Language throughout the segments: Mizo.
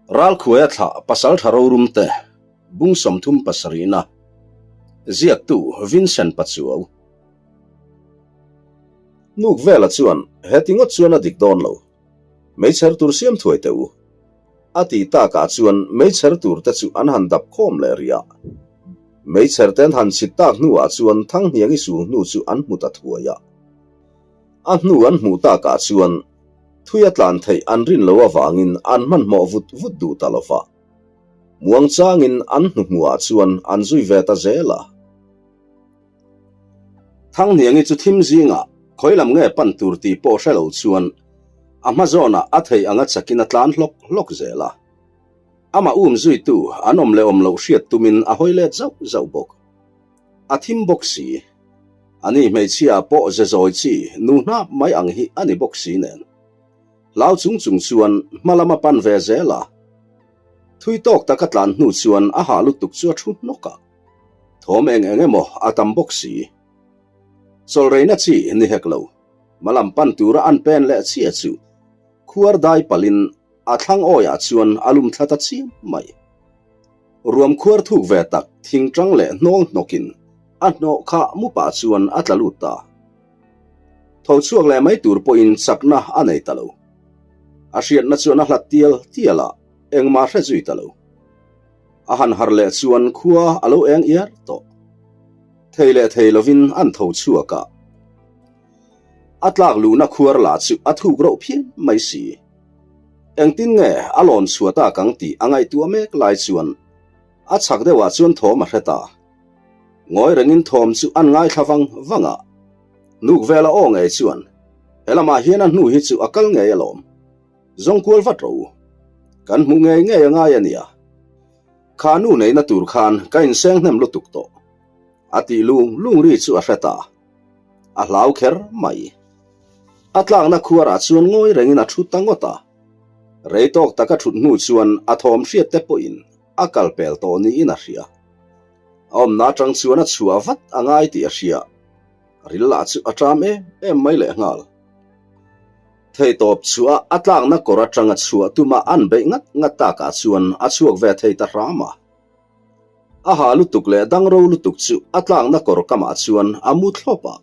Ralkhuaia thlah Pasaltha Rorumte, Bung 37-na, Ziaktu Vincent Pachuau. Nuk vela chuan heti ngawt chuan a dik dawn lo. Meichher tur siam thuai teh u. A tih takah chuan meichher tur te chu an han dap khawm leh rih a. Meichher te an han chhit tak hnuah chuan Thanghniangi sul hnu chu an hmu ta thuai a. A hnu an hmuh takah chuan thui a tlan theih an rin loh avangin an hmanhmawh vut vut duh ta lo va. Muangchangin an hnuhmuhah chuan an zui ve ta zel a. Thanghniangi chu thim zingah khawi lam nge pan tur tih pawh hre lo chuan a hma zawnah a theih anga chakin a tlan hlawk hlawk zel a. Amah um zuitu an awm leh awm loh hriat tumin a hawi let zauh zauh bawk. A thim bawk si. Ani hmeichhia pawh ze zawi chi nu hnap mai ang hi a ni bawk si nen. Hlau chung chung chuan hma lam a pan ve zel a. Thui tawk taka tlan hnu chuan a hah lutuk chu a thu hnawk a. Thawm eng eng emaw a tam bawk si. Chawlhreina chi ni hek lo. Hma lam pan tura an pen leh chiah chu khuar dai palhin a thlang awiah chuan a lum thla ta chiam mai. Ruam khuar thuk ve tak thing tang leh hnawl hnawkin a hnawh kha mupah chuan a tla lut ta. Tho chhuak leh mai tur pawhin chakna a nei ta lo. A hriatna chuan a hlat tial tial a, engmah hre zui ta lo. A han har leh chuan khua a lo eng iar tawh. Thei leh thei lovin an tho chhuak a. A tlak luhna khuar lah chu a thuk rauh phian mai si. Engtin nge a lawn chhuah tak ang tih a ngaihtuah mek lai chuan a chhak deuhah chuan thawm a hre ta. Ngawi rengin thawm chu an ngaithla vang vang a. Nuk vela aw ngei chuan he lamah hian a hnu hi chu a kal ngei alawm. Zawng kual vat rawh u. Kan hmuh ngei ngei a ngai a nia. Kha nu neihna tur khan ka inseng hnem lutuk tawh. A tih lung lung ri chu a hre ta. A hlau kher mai. A tlakna khuarah chuan ngawi rengin a thu ta ngawt a. Rei tawk taka thut hnu chuan a thawm hriat te pawhin a kal pel tawh niin a hria. A awmna atang chuan a chhuah vat a ngai tih a hria. Ril lah chu a ṭam em em mai lehnghal. Theitawp chhuah a tlakna kawr atanga chhuah tuma an beih ngat ngat takah chuan a chhuak ve thei ta hram a. A ha lutuk leh dangro lutuk chu a tlakna kawr kamah chuan a mu thlawp a,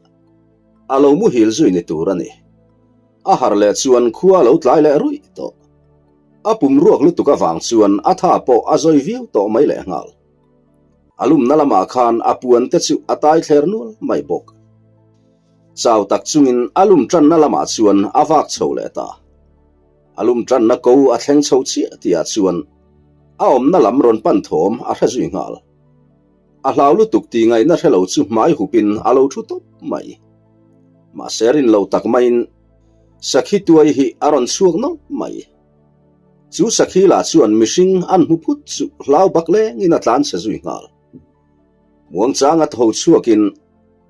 a lo muhil zui ni tur a ni. A harh leh chuan khua a lo tlai leh ruih tawh. A pum ruak lutuk avang chuan a tha pawh a zawi viau tawh mai lehnghal. A lumna lamah khan a puan te chu a tai thler nual mai bawk. Chau tak chungin a lum tanna lamah chuan a vak chho leh ta. A lum tanna ko a thleng chho chiah tihah chuan a awmna lam rawn pan thawm a hre zui nghal. A hlau lutuk tih ngaihna hre lo chu hmai hupin a lo thu tawp mai. Mahse rin lo tak maiin Sakhi tuai hi a rawn chhuak nawlh mai. Chu Sakhi lah chuan mihring an hmu phut chu hlau bak lengin a tlan chhe zui nghal. Muangchanga tho chhuakin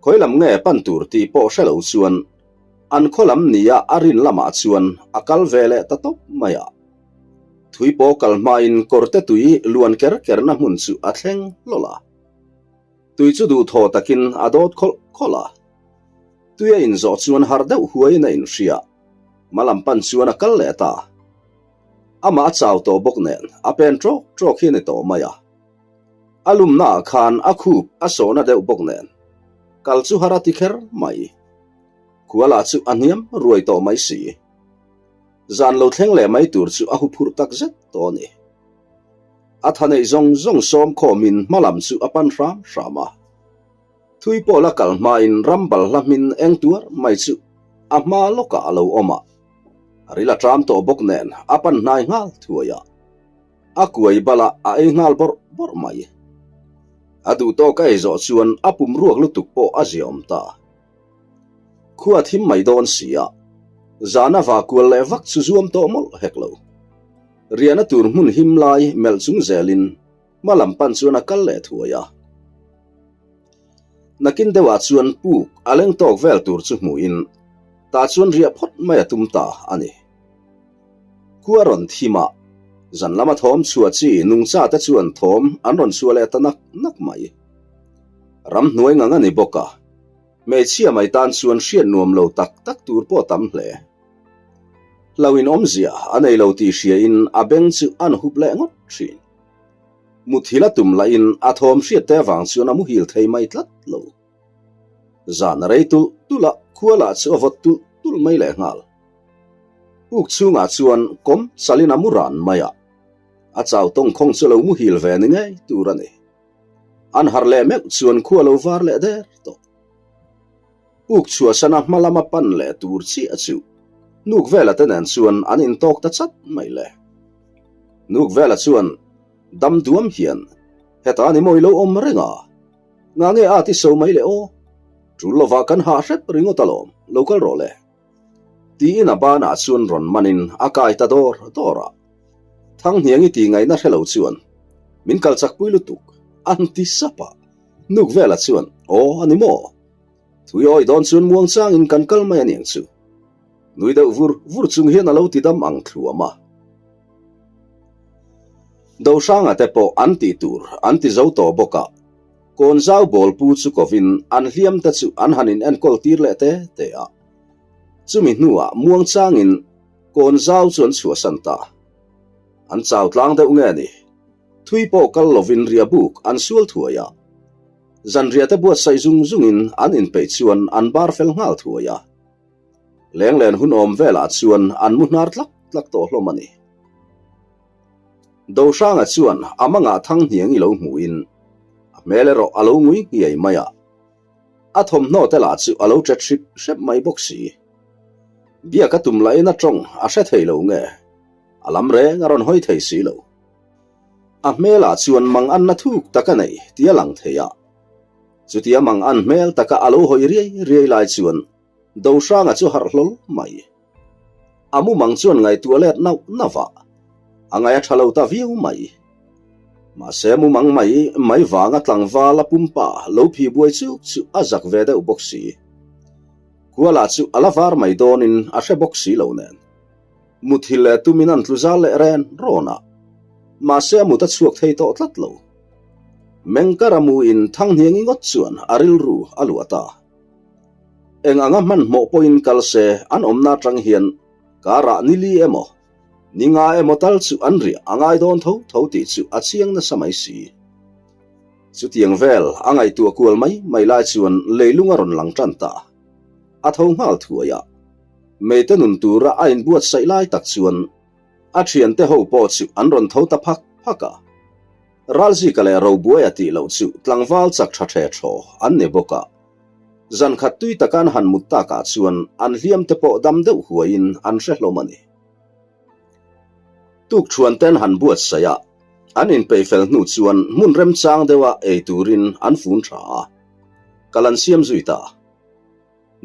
khawi lam nge pan tur tih pawh hre lo chuan an khaw lam nia a rin lamah chuan a kal ve leh ta tawp mai a. Thui pawh kal hmain kawrte tui luan ker kerna hmun chu a thleng hlawlh a. Tui chu duhthaw takin a dawt khawlh khawlh a. Tui a inzawh chuan har deuh huaiin a inhria. Hmalam pan chuan a kal leh ta. Amah a chau tawh bawk nen a pen ṭawk ṭawk hi a ni tawh mai a. A lumna ah khan a khup a sawhna deuh bawk nen kal chu har a ti kher mai. Khua lah chu a hniam ruai tawh mai si. Zan lo thleng leh mai tur chu a huphurh tak zet tawh a ni. A tha neih zawng zawng sawm khawmin hma lam chu a pan hram hram a. Thui pawla kal hmain ram balhla hmin eng tuar mai chu a hma lawkah a lo awm a. A ril a ṭam tawh bawk nen a pan hnai nghal thuai a. A kuai bala a ei nghal bawrh bawrh mai. A duh tawk a ei zawh chuan a pum ruak lutuk pawh a ziaawm ta. Khua thim mai dawn si a, zana va kual leh vak chu zuam tawh mawlh hek lo. Riahna tur hmun him lai melh chung zelin hma lam pan chuan a kal leh thuai a. Nakin deuhah chuan puk a leng tawk vel tur chu hmuhin tah chuan riah phawt mai a tum ta a ni. Khua rawn thim a, zan lama thawm chhuah chi nungcha te chuan thawm an rawn chhuah leh ta nak nak mai. Ramhnuai ngang a ni bawk a, hmeichhia mai tan chuan hriat nuam lo tak tak tur pawh tam hle. Hlauhin awmzia a nei lo tih hriain a beng chu an hup leh ngawt thin. Muthil a tum lahin a thawm hriat te avang chuan a muhil thei mai tlat lo. Zan a rei tulh tulh a, khua lah chu a vawt tulh tulh mai lehnghal. Puk chhungah chuan kawm chalin a mu ran mai a, a chau tawngkhawng chu a lo muhil ve ni ngei tur a ni. An harh leh meuh chuan khua lo var leh der tawh. Puk chhuahsana hma lama pan leh tur chiah chu Nuk vela te nen chuan an intawk ta chat mai le. Nuk vela chuan dam duam hian, Heta ni maw i lo awm reng a? Nga nge a ti so mai le aw? Tul lovah kan hah hrep ringawt alawm, lo kal rawh le. Tiin a banah chuan rawn manin a kai ta dawr dawr a. Thanghniangi tih ngaihna hre lo chuan, Min kal chakpui lutuk, an ti sap a. Nuk vela chuan, Aw, a ni maw? Thui awi dawn chuan muang changin kan kal mai aniang chu. Nui deuh vur vur chung hian a lo ti dam ang thluam a. Dohranga te pawh an tih tur an ti zo tawh bawk a, Kawnzau bawlpu chu kovin an hliam te chu an han in enkawl tir leh te te a. Chumi hnuah muang changin Kawnzau chu an chhuahsan ta. An chau tlang deuh nge ni? Thui pawh kal lovin riabuk an sual thuai a. Zanriah te buatsaih zung zungin an inpeih chuan an bar fel nghal thuai a. Lenglen hun awm velah chuan an mu hnar tlak tlak tawh hlawm a ni. Dohranga chuan a mangah Thanghniang i lo hmuhin a hmel erawh a lo ngui nghiai mai a. A thawmhnaw te lah chu a lo ṭet hrip hrep mai bawk si. Biak a tum lahin a ṭawng a hre thei lo nge, a lam reng a rawn hawi thei si lo. A hmelah chuan mang anna thuk tak a nei tih a lang thei a. Chutia mang an hmel taka a lo hawi riai riai lai chuan Dohranga chu harh hlawl mai. A mumang chuan ngaihtuah let nauh nauh a, a ngaih a tha lo ta viau mai. Mahse mumang mai mai vanga tlangval a pumpa lo phi buai chuk chu a zak ve deuh bawk si. Kuala chu a la var mai dawnin a hre bawk si lo nen. Muthilh leh tumin an tlu zal leh ren rawn a, mahse a mut a chhuak thei tawh tlat lo. Mengkara muin Thanghniangi ngawt chuan a rilru a luah ta. Eng anga hmanhmawh pawhin kal se an awmna atang hian karah ni li emaw, ni nga emaw tal chu an riah a ngai dawn tho tho tih chu a chiang nasa mai si. Chutiang vel a ngaihtuah kual mai mai lai chuan leilung a rawn lang tan ta. A tho nghal thuai a. Meite nun tura a inbuatsaih lai tak chuan a thiante ho pawh chu an rawn tho ta phak phak a. Ralzika leh Robuaia tih loh chu tlangval chak tha the thaw an ni bawk a. Zan khat tui taka an han mut takah chuan an hliam te pawh dam deuh huaiin an hre hlawm a ni. Tukṭhuan te an han buatsaih a, an inpeih fel hnu chuan hmun remchang deuha ei turin an fun tha a, kal an siam zui ta.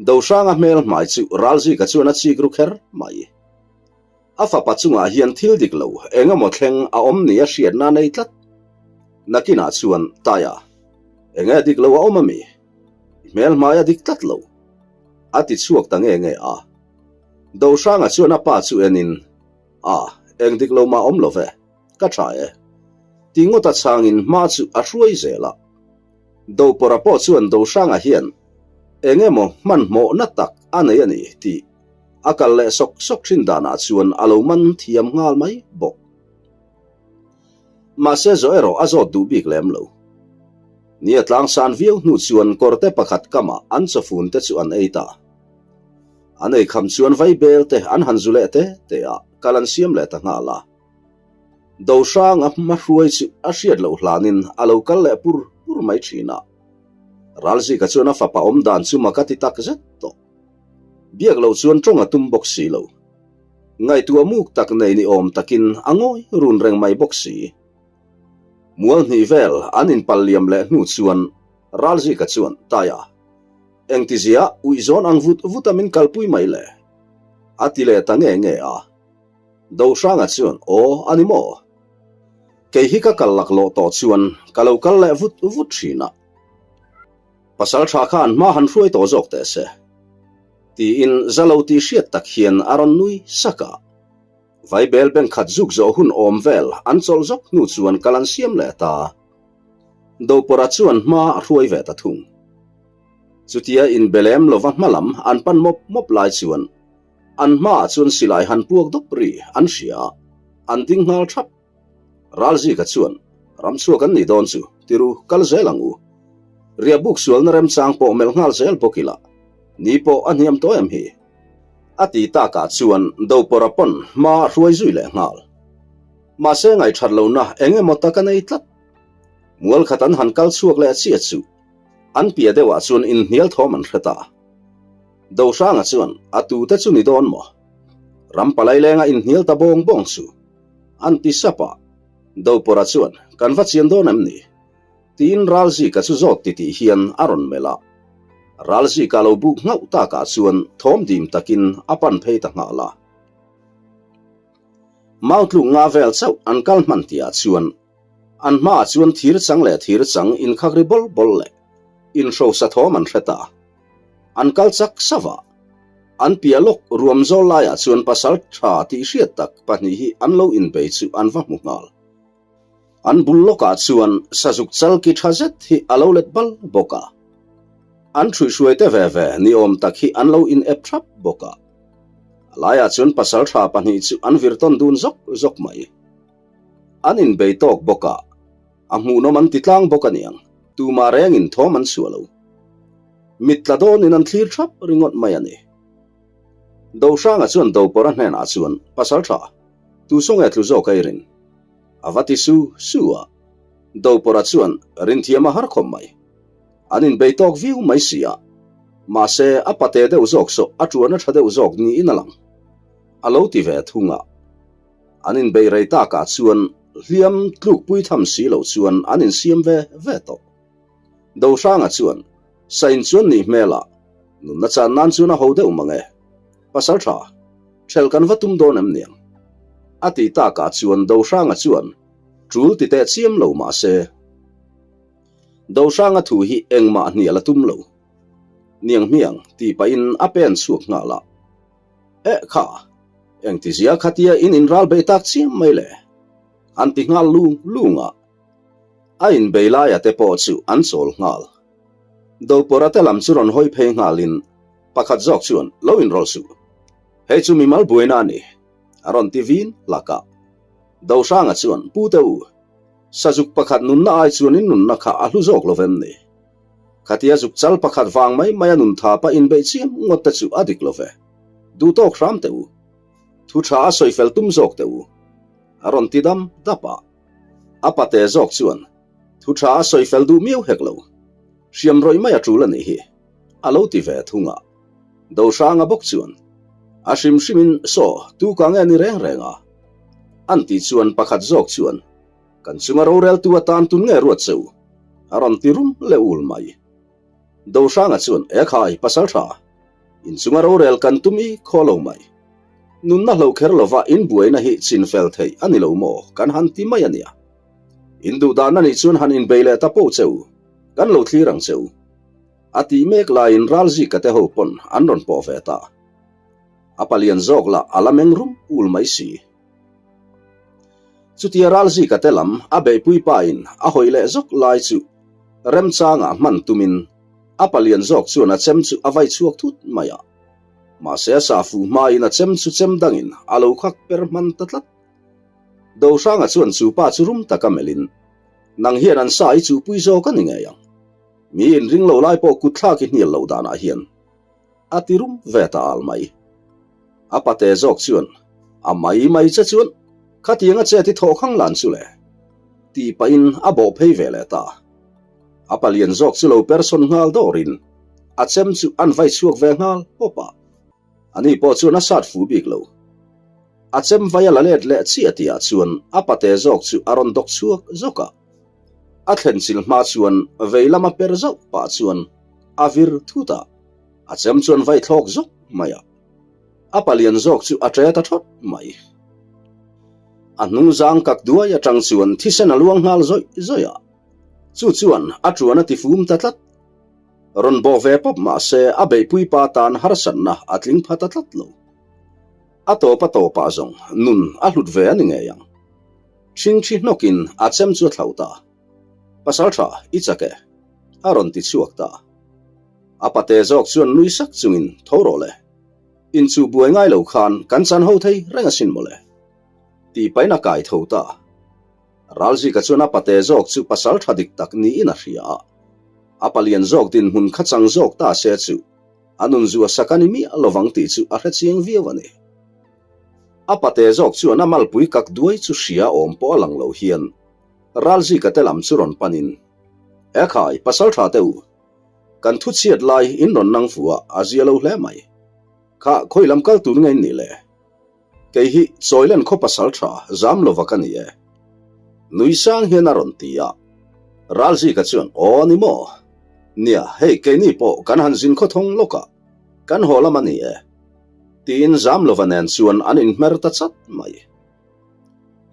Dohranga hmel hmai chu Ralzika chuan a chik ru kher mai. A fapa chungah hian thil dik lo eng emaw thleng a awm ni a hriatna a nei tlat. Nakinah chuan, Taia, eng nge dik lo a awm ami? I hmel hmai a dik tlat lo. A ti chhuak ta nge nge a. Dohranga chuan a pa chu enin, A, eng dik lo mah awm lo ve, ka tha e. Ti ngawt a chhangin hma chu a hruai zel a. Dopawrha pawh chuan Dohranga hian eng emaw hmanhmawhna tak a nei a ni tih a kal leh sawk sawk thin danah chuan a lo man thiam nghal mai bawk. Mahse zawh erawh a zawt duh bik lem lo. Ni a tlangsan viau hnu chuan kawrte pakhat kamah an chawfun te chu an ei ta. An ei kham chuan vaibel te an han zu leh te te a, kal an siam leh ta nghal a. Dohranga hmahruai chu a hriat loh hlanin a lo kal leh pur pur mai thin a. Ralzika chuan a fapa awm dan chu mak a ti tak zet tawh. Biak loh chuan tawng a tum bawk si lo. Ngaihtuah muk tak nei ni awm takin a ngawi run reng mai bawk si. Mual hnih vel an inpal liam leh hnu chuan Ralzika chuan, Taia, engtizia uihzawn ang vut vuta min kalpui mai le? A ti leh ta nge nge a. Dohranga chuan, Aw, a ni maw? Kei hi ka kal laklawh tawh chuan ka lo kal leh vut vut thin a. Pasal tha khan hma han hruai tawh zawk teh se. Tiin za lo tih hriat tak hian a rawn nui sak a. Vaibel bank khat zuk zawh hun awm vel an chawlh zawk hnu chuan kal an siam leh ta. Dopawrha chuan hma a hruai ve ta thung. Chutia inbe lem lova hma lam an pan mawp mawp lai chuan. An hmaah chuan silai han puak dawp ri an hria a, an ding nghal thap. Ralzika chuan, Ramchhuak an nih dawn chu, tiru kal zel ang u. Riahbuk sualna remchang pawh melh nghal zel bawk ila, ni pawh a hniam tawh em hi? A ti takah chuan Dopawrha pawn hma a hruai zui leh nghal. Mahse ngaihṭhat lohna eng emaw tak a nei tlat. Mual khat an han kal chhuak leh chiah chu an piah deuhah chuan inhnial thawm an hre ta. Dohranga chuan a tute chu ni dawn maw? Ram palai lenga inhnial ta bawng bawng chu an ti sap a. Dopawrha chuan kan va chian dawn em ni? Tiin Ralzika chu zawt titih hian a rawn melh a. Ralzika lo buk nghauh takah chuan thawm dim takin a pan phei ta nghal a. Mau tluk nga vel chauh an kal hman tihah chuan an hmaah chuan thir chang leh thir chang inkhak ri bawl bawl leh inhrosa thawm an hre ta. An kal chak sauh a, an piah lawk ruam zawl laiah chuan pasal tha tih hriat tak pahnih hi an lo inbei chu an va hmu nghal. An bul lawkah chuan sazuk chal ki tha zet hi a lo let bal bawk a. An ṭhuihhruai te ve ve ni awm tak hi an lo in ep ṭhap bawk a. A laiah chuan pasal tha pahnih chu an vir tawn dun zawk zawk mai. An inbei tawk bawk a, a hmuhnawm an ti tlang bawk a niang, tumah rengin thawm an chhuah lo. Mit tla dawnin an thlir ṭhap ringawt mai a ni. Dohranga chuan Dopawrha hnenah chuan, Pasal tha, tu saw nge tlu zawk a i rin? A va ti su su a. Dopawrha chuan rinthiam a har khawp mai. An inbei tawk viau mai si a. Mahse, a pate deuh zawk saw a ṭuan a ṭha deuh zawk niin a lang. A lo ti ve thung a. An inbei rei takah chuan hliam tlukpui tham si lo chuan an insiam ve ve tawh. Dohranga chuan, Sain chuan nih hmelah, nunna chan nan chuan a ho deuh mang e. Pasal tha, ṭhelh kan va tum dawn em niang? A ti takah chuan Dohranga chuan ṭul ti teh chiam lo mah se, Dohranga thu hi engmah hnial a tum lo. Niang hmiang tih pahin a pen chhuak nghal a. Eh kha, engtizia khatia in inral bei tak chiam mai le? An ti nghal lung lung a. A inbei laia te pawh chu an chawl nghal. Dopawrha te lam chu rawn hawi phei nghalin pakhat zawk chuan lo inrawlh suh. Hei chu mimal buaina a ni, a rawn ti vin hlak a. Dohranga chuan, Pu te u, sazuk pakhat nunna ai chuan in nunna kha a hlu zawk lo vem ni? Khatia zuk chal pakhat vang mai mai a nun tha pa inbeih chiam ngawt te chu a dik lo ve. Duh tawk hram teh u. Thu tha a sawi fel tum zawk teh u. A rawn ti dam dap a. A pate zawk chuan thu tha a sawi fel duh miau hek lo. Hriam rawih mai a tul a nih hi. A lo ti ve thung a. Dohranga bawk chuan a hrim hrimin saw tu ka nge ni reng reng a? An tih chuan pakhat zawk chuan Kan chunga roreltu atan tun nge ruat che u? A rawn ti rum leh ul mai. Dohranga chuan, E khai, pasal tha, in chunga rorel kan tum i khaw lo mai. Nunna hlo kher lova in buaina hi chin fel theih a ni lo maw kan han ti mai a nia. In duh dan a nih chuan han inbei leh ta poh che u, kan lo thlir ang che u. A tih mek laiin Ralzika te ho pawn an rawn pawh ve ta. A palian zawk lah a la meng rum ul mai si. Chutia Ralzika te lam a beihpui pa in a hawi leh zawk lai chu remchangah hman tumin a palian zawk chuan a chem chu a vai chhuak thut mai a. Mahse a sa fuh hmain a chem chu chem dangin a lo khak per hman ta tlat. Dohranga chuan chu pa chu rum taka melhin, Nang hian an sa i chuhpui zawk a ni ngei ang. Mi inring lo lai pawh kutthlak i hnial loh danah hian. A ti rum ve ta al mai. A pate zawk chuan, A mai mai che chuan khatianga chet i thawh khang lan chu le, tih pahin a bawh phei ve leh ta. A palian zawk chu lo persawn nghal dawrin a chem chu an vai chhuak ve nghal pawp a. Ani pawh chuan a sat fu bik lo. A chem vai a la let leh chiah tihah chuan a pate zawk chu a rawn dawk chhuak zawk a. A thlen chil hma chuan vei lama per zauh pah chuan a vir thut a, a chem chuan vai thlawk zawk mai a. A palian zawk chu a ṭe ta ṭhawt mai. A hnungzang kak duai aṭang chuan thisen a luang nghal zawih zawih a, chu chuan a ṭuan a tifum ta tlat. Rawn bawh ve pawp mah se a beihpui pa tan harsatna a tling pha ta tlat lo. A tawp a tawpah zawng nun a hlut ve a ni ngei ang. Ṭhingṭhi hnawkin a chem chu a thlauh ta. Pasal ṭha, i chak e, a rawn ti chhuak ta. A pate zawk chuan nui sak chungin tho rawh le. Inchuh buai ngai lo khan kan chan ho thei reng asin mawle. Tih pahin a kai tho ta. Ralzika chuan a pate zawk chu pasal tha dik tak niin a hria a. A palian zawk dinhmun kha chang zawk ta se chu a nun zu a sak a ni miah lovang tih chu a hre chiang viau a ni. A pate zawk chuan a malpui kak duai chu hria awm pawh a lang lo hian Ralzika te lam chu rawn panin, Ekhai, pasal tha teh u, kan thu chhiat lai in rawn nang fu a, a zia lo hle mai. Kha, khawi lam kal tur nge in nih le? Kei hi Chawilen khaw pasal tha zam lova ka ni e. Nui sang hian a rawn ti a. Ralzika chuan, Aw ni maw? Nia, hei keini pawh kan han zin khawthawng lawk a, kan haw lam a ni e. Tiin zam lova nen chuan an inhmer ta chat mai.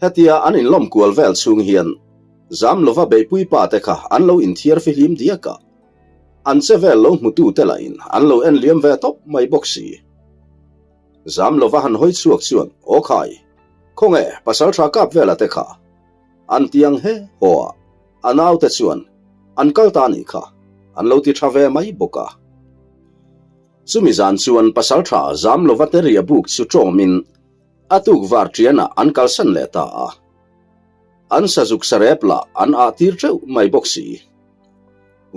Hetia an inlawm kual vel chhung hian zam lova beihpui pa te kha an lo inthiar fihlim diak a, an che vel lo hmutu te lahin an lo en liam ve tawp mai bawk si. Zam lova han hawi chhuak chuan, Aw khai, khawnge pasal tha kap vela te kha? An ti ang he haw a, a naute chuan an kal ta nih kha an lo ti tha ve mai bawk a. Chumi zan chuan pasal tha zam lova te ria buk chu tawmin a tuk var ṭianah an kalsan leh ta a. An sazuk sarep lah an ah tir ṭeuh mai bawk si.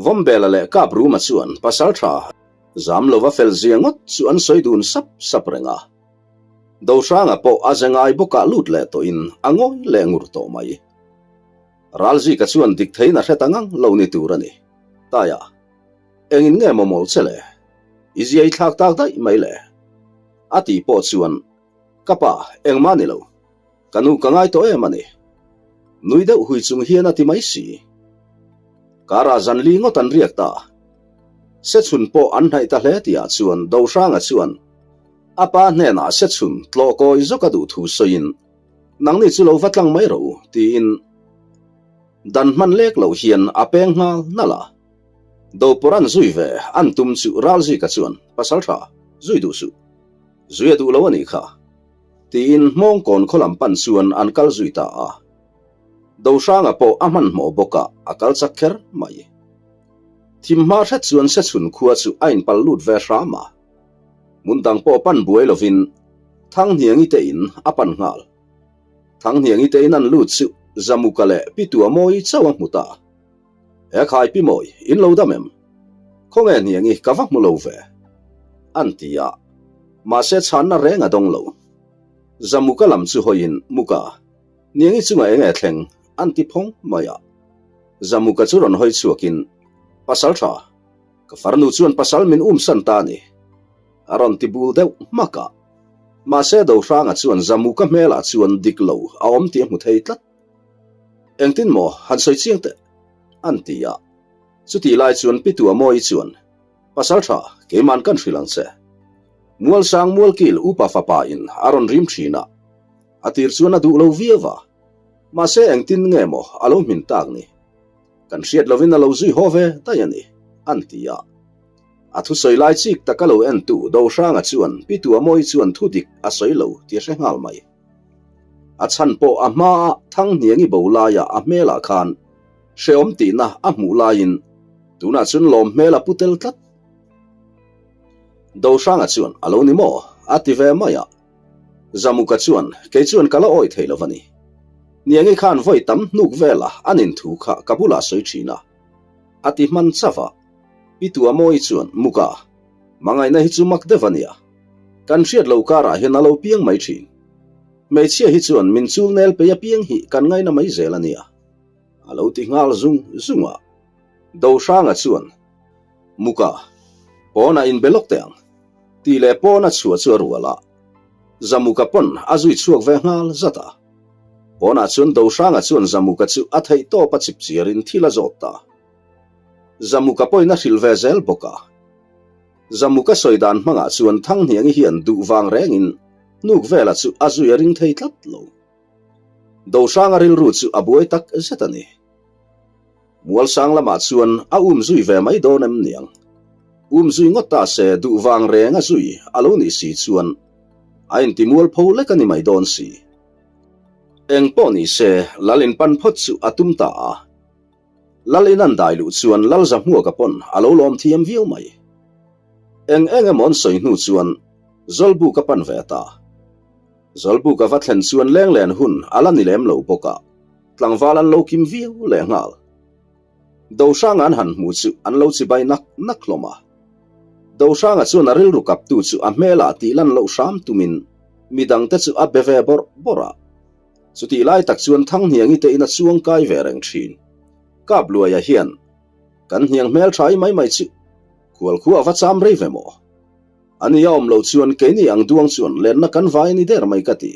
Vawmbela leh Kapruma chuan pasal tha Zam lova fel zia ngawt chu an sawi dun sap sap reng a. Dohranga pawh a ze ngai bawkah lut leh tawhin a ngawi leh ngur tawh mai. Ralzika chuan dik theiin a hre ta ngang lo ni tur a ni. Taia, engin nge maw mawlh che le? I zia i thlak tak daih mai le? A tih pawh chuan, Ka pa, engmah ni lo. Ka nu ka ngai tawh em a ni. Nui deuh hui chung hian a ti mai si. Kara zan li ngawt an riak ta. Sechhun pawh an hnaih ta hle tihah chuan Dohranga chuan a pa hnenah Sechhun tlawh kawi zawk a duh thu sawiin, Nangni chu lo va tlang mai rawh u, tiin dan hman lek loh hian a peng nghal nalh a. Dopawrh an zui ve an tum chu Ralzika chuan, Pasal tha, zui duh suh. Zui a duh lo a nih kha. Tiin Hmawngkawn khaw lam pan chuan an kal zui ta a. Dohranga pawh a hmanhmawh bawk a, a kal chak kher mai. Thim hma hret chuan Sechhun khua chu a inpal lut ve hram a. Hmun dang pawh pan buai lovin Thanghniangi te in a pan nghal. Thanghniangi te in an lut chu Zamuka leh Pitua Mawi chauh a hmu ta. He khai pi mawi, in lo dam em? Khawnge hniangi ka va hmu lo ve? An ti a, mahse chhanna reng a dawng lo. Zamuka lam chu hawiin Muka, hniangi chungah eng nge thleng? An ti phawng mai a. Zamuka chu rawn hawi chhuakin, Pasal tha, ka farnu chuan pasal min umsan ta a ni. A rawn ti bul deuh hmak a. Mahse Dohranga chuan Zamuka hmelah chuan dik lo a awm tih a hmu thei tlat. Engtin maw han sawi chiang teh? an ti a. Chutih lai chuan Pi Tuamawi chuan, Pasal tha, keiman kan hrilh ang che. Mualsang Mualkil upa fapa in a rawn rim thin a, a tir chuan a duh lo viau a. Mahse engtin nge maw a lo hmin tak ni? Kan hriat lovin a lo zui haw ve daih a ni, an ti a. A thusawi lai chik taka lo entu Dohranga chuan Pi Tuamawi chuan thudik a sawi lo tih a hre nghal mai. A chhan pawh a hmaa Thanghniangi bo laia a hmelah khan hrehawm tihna a hmuh laiin tunah chuan lawm hmel a pu tel tlat. Dohranga chuan a lo ni maw? a ti ve mai a. Zamuka chuan kei chuan ka la awih thei lo va ni. Niangi khan vawi tam hnuk vela an inthu kha ka bulah sawi thin a, a ti hman chauh a. Pi Tuamawi chuan Muka, Hmangaihna hi chu mak deuh a nia. Kan hriat lo karah hian a lo piang mai thin. Hmeichhia hi chuan min chul nel pei apiang hi kan ngaina mai zel a nia. A lo ti nghal zung zung a. Dohranga chuan, Muka, pawnah inbe lawk teh ang. Tih leh pawn a chhuah chu a rual a. Zamuka pawn a zui chhuak ve nghal zat a. Pawnah chuan Dohranga chuan Zamuka chu a theih tawp a chip chiarin thil a zawt ta. Zamuka pawhin a hrilh ve zel bawk a. Zamuka sawi dan hmangah chuan Thanghniangi hian duh vang rengin hnuk vela chu a zui a ring thei tlat lo. Dohranga rilru chu a buai tak zet a ni. Mualsang lamah chuan a um zui ve mai dawn em niang? Um zui ngawt ta se duh vang reng a zui a lo nih si chuan a inti mualpho lek a ni mai dawn si. Eng pawh ni se Lal inpan phawt chu a tum ta a. Lal in an dai luh chuan Lal Zahmuaka pawn a lo lawm thiam viau mai. Eng eng emaw an sawi hnu chuan. Zawlbuk a pan ve ta. Zawlbuk a va thlen chuan lenglen hun a la ni lem lo bawk a, tlangval an lo kim viau lehnghal. Dohranga an han hmu chu an lo chibai nak nak hlawm a. Dohranga chuan a rilru kaptu chu a hmelah tih lan loh hram tumin midangte chu a be ve bawrh bawrh a. Chutih lai tak chuan Thanghniangi te in a chuang kai ve reng thin. Kapluaia hian, Kan hniang hmel tha i mai mai chu khual khu a va cham rei ve maw? A ni a awm lo chuan keini ang duang chuan lenna kan vai a ni der mai ka ti.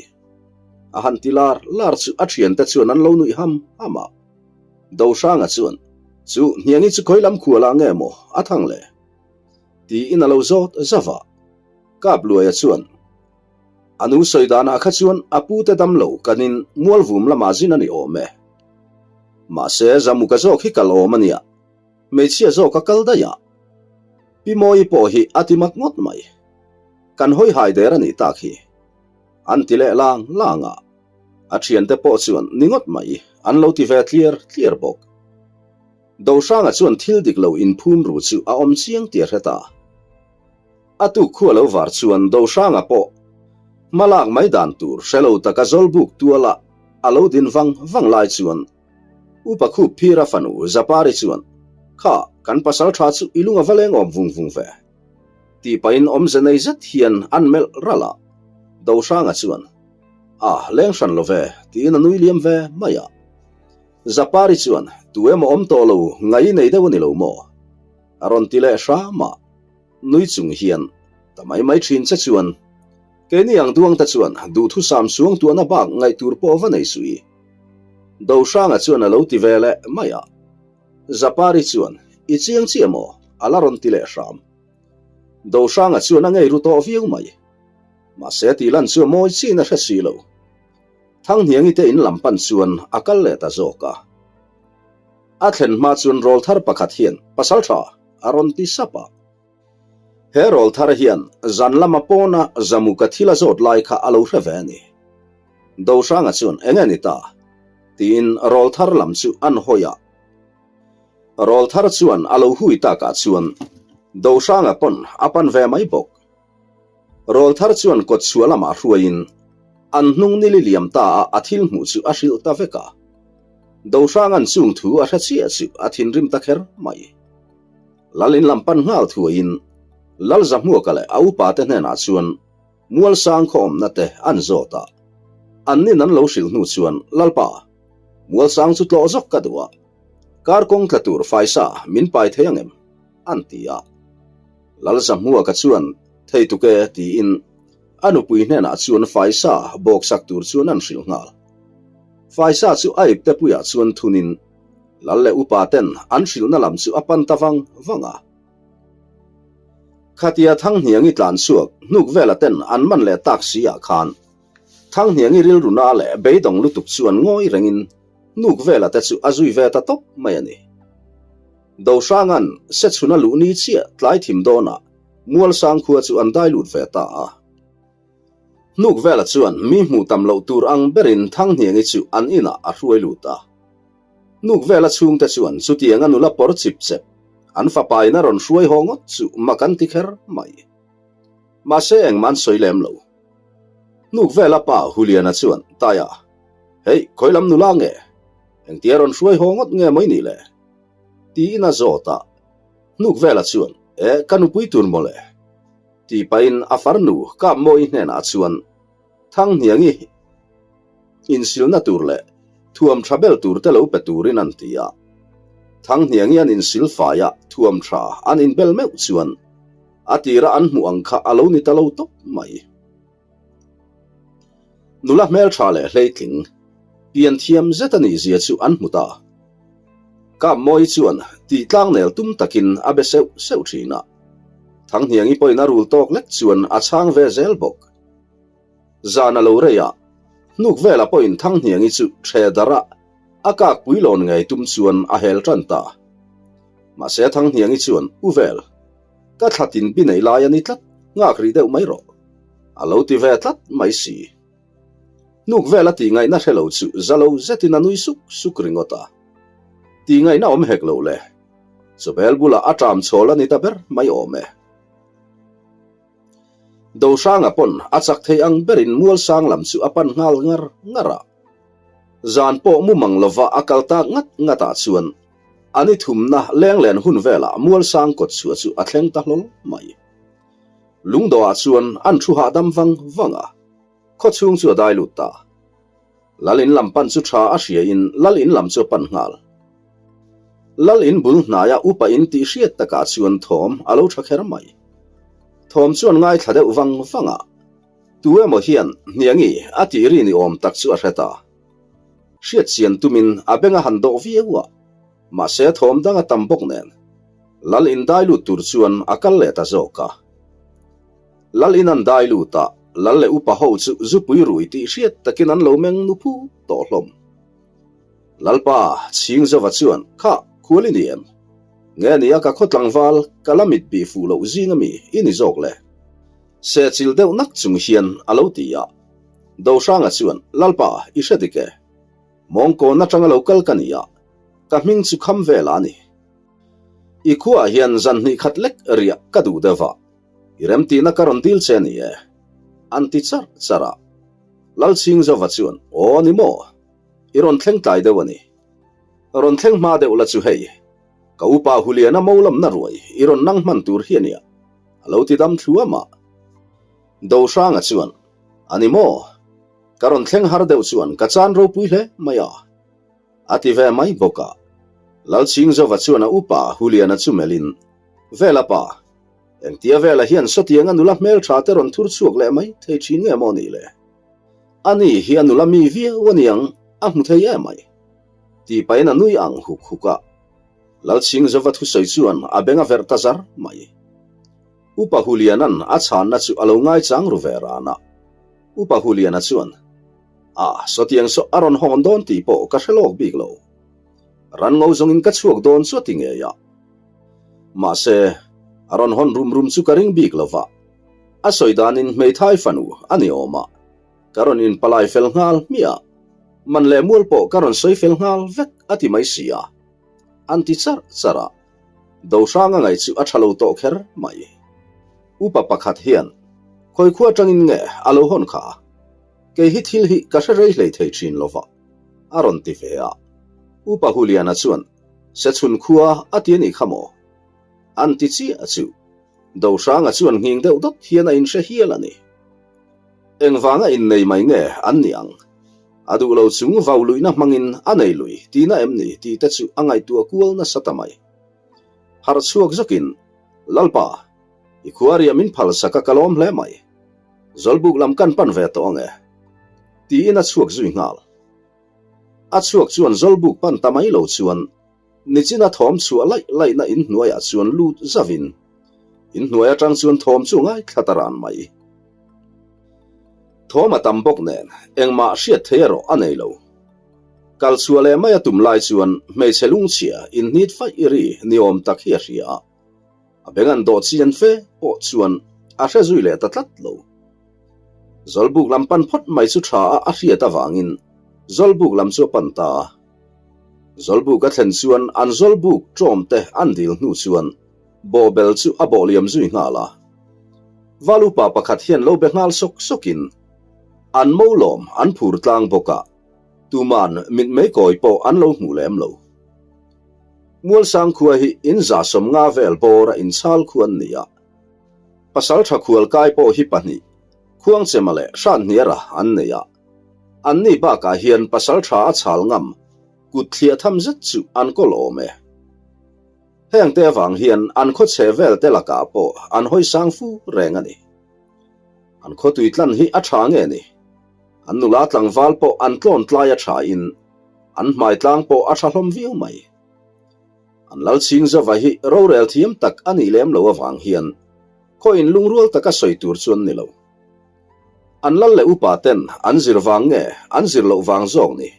A han ti lar lar chu a thiante chuan an lo nuih ham ham a. Dohranga chuan, Chu hniangi chu khawi lam khualah nge maw a thang le? Tiin a lo zawt zauh a. Kapluaia chuan, A nu sawi danah kha chuan a pute dam lo kanin Mualvum lamah zin a ni awm e. Mahse, Zamuka zawk hi kal awm a nia. Hmeichhia zawk a kal daih a. Pi Mawii pawh hi a ti mak ngawt mai. Kan hawi hai der a nih tak hi. An ti leh lang lang a. A thiante pawh chuan ni ngawt mai an lo ti ve tliar tliar bawk. Dohranga chuan thil dik lo inphum ru chu a awm chiang tih a hre ta. A tuk khu a lo var chuan Dohranga pawh hma lak mai dan tur hre lo taka Zawlbuk tuala a lo din vang vang lai chuan Upa Khup Phira fanu Zapari chuan, Kha, kan pasal tha chu i lung a va leng awm vung vung ve. Tih pahin awmze nei zet hian an melh ralh a. Dohranga chuan, A, leng hran lo ve, tiin a nui liam ve mai a. Zapari chuan, Tu emaw awm tawh lo, ngai nei deuh a ni lo maw? A rawn ti leh hram a. Nui chung hian, Ta mai mai thin che chuan, keini ang duangte chuan duhthusam suangtuahna bak ngaih tur pawh va nei suh i. Dohranga chuan a lo ti ve leh mai a. Zapari chuan, I chiang chiah maw? A la rawn ti leh hram. Dohranga chuan a ngei ru tawh viau mai. Mahse tih lan chu a mawi chiin a hre si lo. Thanghniangi te in lam pan chuan a kal leh ta zawk a. A thlen hma chuan rawlthar pakhat hian, Pasaltha! a rawn ti sap a. He rawlthar hian zan lama pawna Zamuka thil a zawt lai kha a lo hre ve a ni. Dohranga chuan eng nge ni ta? tiin rawlthar lam chu an hawi a. Rawlthar chuan a lo hui takah chuan Dohranga pawn a pan ve mai bawk. Rawlthar chuan kawtchhuah lamah hruaiin an hnung nili liam ta a a thil hmuh chu a hrilh ta vek a. Dohranga'n chung thu a hre chiah chu a thinrim ta kher mai. Lal in lam pan nghal thuaiin Lal Zahmuaka leh a upa te hnenah chuan Mualsang khaw awmna te an zawt a. Annin an lo hrilh hnu chuan Lalpa, Mualsang chu tlawh zawk ka duh a, kar kawng tla tur faisa min pai thei ang em? an ti a. Lal Zahmuaka chuan thei tuk e tiin a nupui hnenah chuan faisa bawksak tur chuan an hrilh nghal. Faisa chu a ipte puiah chuan thunin Lal leh upa ten an hrilhna lam chu a pan ta vang vang a. Khatia Thanghniangi tlan chhuak hnuk vela ten an man leh tak si ah khan Thanghniangi rilru na leh beidawng lutuk chuan ngawi rengin hnuk vela te chu a zui ve ta tawp mai a ni. Dohranga'n Sechhuna luh ni chiah tlai thim dawnah Mualsang khua chu an dai lut ve ta a. Hnuk vela chuan mi hmuh tam loh tur ang berin Thanghniangi chu an inah a hruai lut a. Hnuk vela chhungte chuan chutianga nula pawr chip chep an fapa in a rawn hruai haw ngawt chu mak an ti kher mai. Mahse engmah an sawi lem lo. Hnuk vela pa Huliana chuan, Taia, hei khawi lam nula nge? Engtia rawn hruai haw ngawt nge mai ni le? Tiin a zawt a. Hnuk vela chuan, E, ka nupui tur mawle. Tih pahin a farnu Kapmawi hnenah chuan Thanghniangi insilna tur leh thuam tha bel tur te lo pe turin an ti a. Thanghniangi an insil fai a, thuam tha an inbel meuh chuan a tira an hmuh ang kha a lo ni ta lo tawp mai. Nula hmeltha leh hleitling, pian thiam zet a nih zia chu an hmu ta. Kapmawi chuan tih tlangnel tum takin a be seuh seuh thin a. Thanghniangi pawhin a rul tawk lek chuan a chhang ve zel bawk. Zan a lo rei a, hnuk vela pawhin Thanghniangi chu ṭhe darh a, a kak pui lawn ngei tum chuan a hel ṭan ta. Mahse Thanghniangi chuan, U vel, ka thla tin bi nei lai a ni tlat, nghak rih deuh mai rawh. A lo ti ve tlat mai si. Hnuk vela tih ngaihna hre lo chu za lo zetin a nui suk suk ringawt a. Tih ngaihna awm hek lo le. Chawbel bulah a ṭam chhawl a ni ta ber mai awm e. Dohranga pawn a chak thei ang berin Mualsang lam chu a pan nghal ngar ngar a. Zan pawh mu mang lova a kal tak ngat ngatah chuan a ni thumna lenglen hun velah Mualsang kawt chhuah chu a thleng ta hlawl mai. Lungdawhah chuan an thu hahdam vang vang a, khawchhung chu a dai lut ta. Lal in lam pan chu tha a hria in Lal in lam chu a pan nghal. Lal in bul hnaia upa in tih hriat takah chuan thawm a lo tha kher mai. Thawm chuan ngaithla deuh vang vang a, tu emaw hian hniangi a tih ri ni awm tak chu a hre ta. Hriat chian tumin a beng a han dawh viau a, mahse thawm dang a tam bawk nen Lal in dai lut tur chuan a kal leh ta zawk a. Lal in an dai lut a, Lal leh upa ho chu zupui rui tih hriat takin an lo meng nu phut tawh hlawm. Lalpa, Chhingzova chuan, Kha, khual i ni em? Nge nia ka khaw tlangval, ka la mit bih fuh loh zing ami i ni zawk le? Sehchilh deuh nak chung hian a lo ti a. Dohranga chuan, Lalpa, i hre dik e. Mawngkawn atanga lo kal ka ni a, ka hming chu kham vel a ni. I khuaah hian zan hnih khat lek riah ka duh deuh a, i remtihna ka rawn dil che a ni e, an ti charh charh a. Lalchhingzova chuan, Aw ni maw? I rawn thleng tlai deuh a ni. Rawn thleng hma deuh la chu hei, ka upa Huliana mo lamna ruai i rawn nang hman tur hi a nia, a lo ti dam thluam a. Dohranga chuan, A ni maw? Ka rawn thleng har deuh chuan ka chan ropui hle mai a. A ti ve mai bawk a. Lalchhingzova chuan a upa Huliana chu melhin, Vela pa, engtia vela hian sawtianga nula hmeltha te rawn thur chhuak leh mai thei thin nge maw nih le? Ani hi a nula mi viau a niang, a hmu thei em mai. Tih pahin a nui ang huk huk a. Lalchhingzova thusawi chuan a beng a verh ta zar mai. Upa Huliana'n a chhanna chu a lo ngaichang ru ve ran a. Upa Huliana chuan, A, sawtiang saw a rawn hawn dawn tih pawh ka hre lawk bik lo. Ran ngo zawngin ka chhuak dawn chu a ti ngei a. Mahse, a rawn hawn rum rum chu ka ring bik lo va. A sawi danin hmeithai fanu a ni awm a. Ka rawn inpalai fel nghal hmiah. Man leh mual pawh ka rawn sawi fel nghal vek a ti mai si a. An ti charh charh a. Dohranga ngaih chu a tha lo tawh kher mai. Upa pakhat hian, Khawi khua atangin nge a lo hawn kha? Kei hi thil hi ka hre rei hlei thei thin lo va, a rawn ti ve a. Upa Huliana chuan, Sechhun khua a ti a nih kha maw? An ti chiah chu. Dohranga chuan nghing deuh dawt hian a inhre hial a ni. Engvanga innei mai nge an ni ang? A duh lo chung vau luihna hmangin a nei lui tihna em ni tih te chu a ngaihtuah kual nasa ta mai. Harh chhuak zawkin, Lalpa, i khuariah min phal sak a ka lawm hle mai. Zawlbuk lam kan pan ve tawh ang e. Tiin a chhuak zui nghal. A chhuak chuan Zawlbuk pan ta mai lo chuan Nichina thawm chhuah laih laihna inhnuaiah chuan lut zavin inhnuai atang chuan thawm chu ngaithla ta ran mai. Thawm a tam bawk nen engmah hriat thei erawh a nei lo. Kal chhuah leh mai a tum lai chuan hmeichhe lungchhia inhnit faih ri ni awm tak hi a hria a. A beng an dawh chian fe pawh chuan a hre zui leh ta tlat lo. Zawlbuk lam pan phawt mai chu tha a a hriat avangin Zawlbuk lam chu a pan ta a. Zawlbuk a thlen chuan an Zawlbuk ṭawm te an dil hnu chuan bawhbel chu a bawh liam zui nghal a. Val upa pakhat hian lo be nghal sawk sawkin an mo lawm an phur tlang bawk a, tuman mitmei kawi pawh an lo hmuh lem lo. Mualsang khua hi in 150 vel bawra inchhal khu an ni a. Pasalṭha khual kai pawh hi pahnih, Khuangchema leh Hranhniara an nei a. Anni bakah hian pasalṭha a chhal ngam kut thliah tham zet chu an kawl awm e. Hengte avang hian an khaw chhe vel te lakah pawh an hawi sang fu reng a ni. An khaw tui tlan hi a ṭha nge ni? An nula tlangval pawh an tlawn tlai a ṭhain an hmai tlang pawh a ṭha hlawm viau mai. An Lalchhingzova hi rorel thiam tak a nih lem lo avang hian khaw inlungrual taka sawi tur chu an ni lo. An lal leh upa ten an zir vang nge an zir loh vang zawk ni?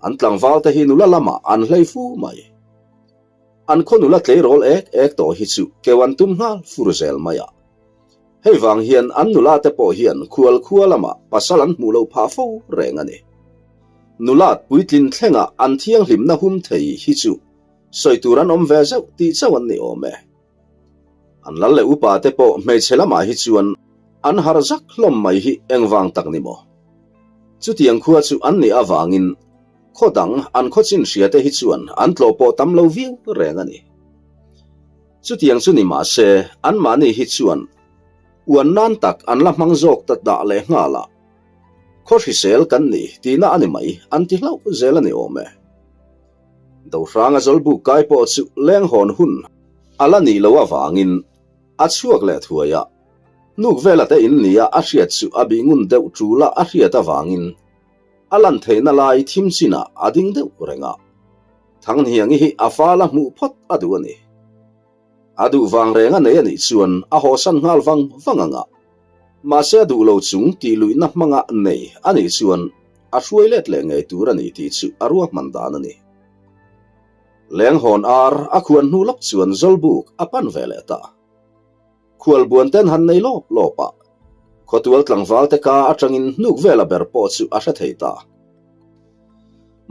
An tlangval te hi nula lamah an hlei fu mai. An khaw nula tleirawl ek ek tawh hi chu keu an tum nghal fur zel mai a. Hei vang hian an nula te pawh hian khual khua lamah pasal an hmuh loh phah fo reng a ni. Nulat puitlin thlenga an thianghlimna hum thei hi chu sawi tur an awm ve zeuh tih chauh an ni awm e. An lal leh upa te pawh hmeichhe lamah hi chuan. An har zak hlawm mai hi engvang tak ni maw? Chutiang khua chu an nih avangin khaw dang an khaw chin hria te hi chuan an tlawh pawh tam lo viau reng a ni. Chutiang chu ni mah se anmahni hi chuan uan nan tak an la hmang zawk ta dah leh nghal a, khaw hrisel kan ni tihna a ni mai an ti hlauh zel a ni awm e. Dohranga zawlbuk kai pawh chu lenghawn hun a la nih loh avangin a chhuak leh thuai a, hnuk vela te in nia a hriat chu a bih ngun deuh tul a a hriat avangin a lan theihna lai thim chinah a ding deuh reng a. Thanghniangi hi a fal a hmuh phawt a duh a ni. A duh vang reng a nei a nih chuan a hawsan nghal vang vang ang a, mahse a duh lo chung tih luihna hmanga nei a nih chuan a hruai let leh ngei tur a ni tih chu a ruahman dan a ni. Lenghawn ar a khuan hnu lawk chuan Zawlbuk a pan ve leh ta. Khualbuan ten han nei lawp lawp a, khawtual tlangval te ka atangin hnuk vela ber pawh chu a hre thei ta.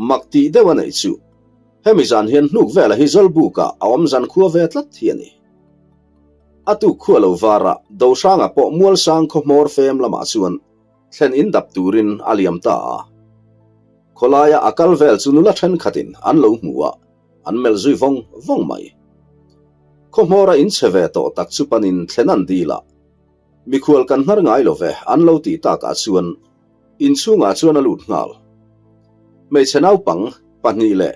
Mak tih deuh a neih chu, hemi zan hian hnuk vela hi Zawlbukah a awm zan khua ve tlat hi a ni. A tuk khua lo varah Dohranga pawh Mualsang khaw hmawr fem lamah chuan thlen in dap turin a liam ta a. Khawlaia a kal vel chu nula thenkhatin an lo hmu a, an melh zui vawng vawng mai. Khaw hmawra in che ve tawh tak chu panin thlen an dil a, mikhual kan hnar ngai lo ve an lo tih takah chuan inchhungah chuan a lut nghal. Hmeichhe naupang pahnih leh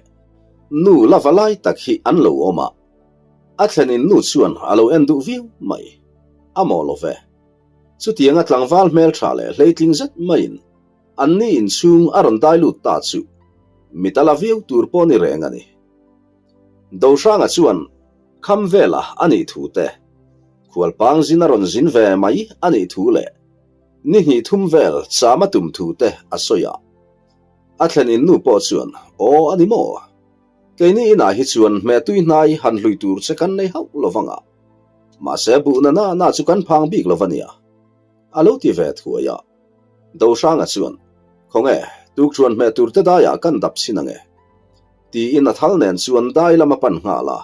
nu la va lai tak hi an lo awm a, a thlen in nu chuan a lo en duh viau mai. A maw lo ve. Chutianga tlangval hmeltha leh hleitling zet maiin Anni inchhung a rawn dai lut ta chu mit a la viau tur pawh ni reng a ni. Dohranga chuan kham vela a nih thu te, khualpang zin a rawn zin ve mai a nih thu leh ni hnih thum vel cham a tum thu te a sawi a. A thlen in nu pawh chuan, Aw a ni maw? Keini inah hi chuan hmehtui hnai han hlui tur che kan nei hauh lo vang a, mahse buhna na na chu kan phang bik lo va nia. A lo ti ve thuai a. Dohranga chuan, Khawnge, tukṭhuan hmeh tur te daiah kan dap chhin ange. Tiin a thal nen chuan dai lam a pan nghal a.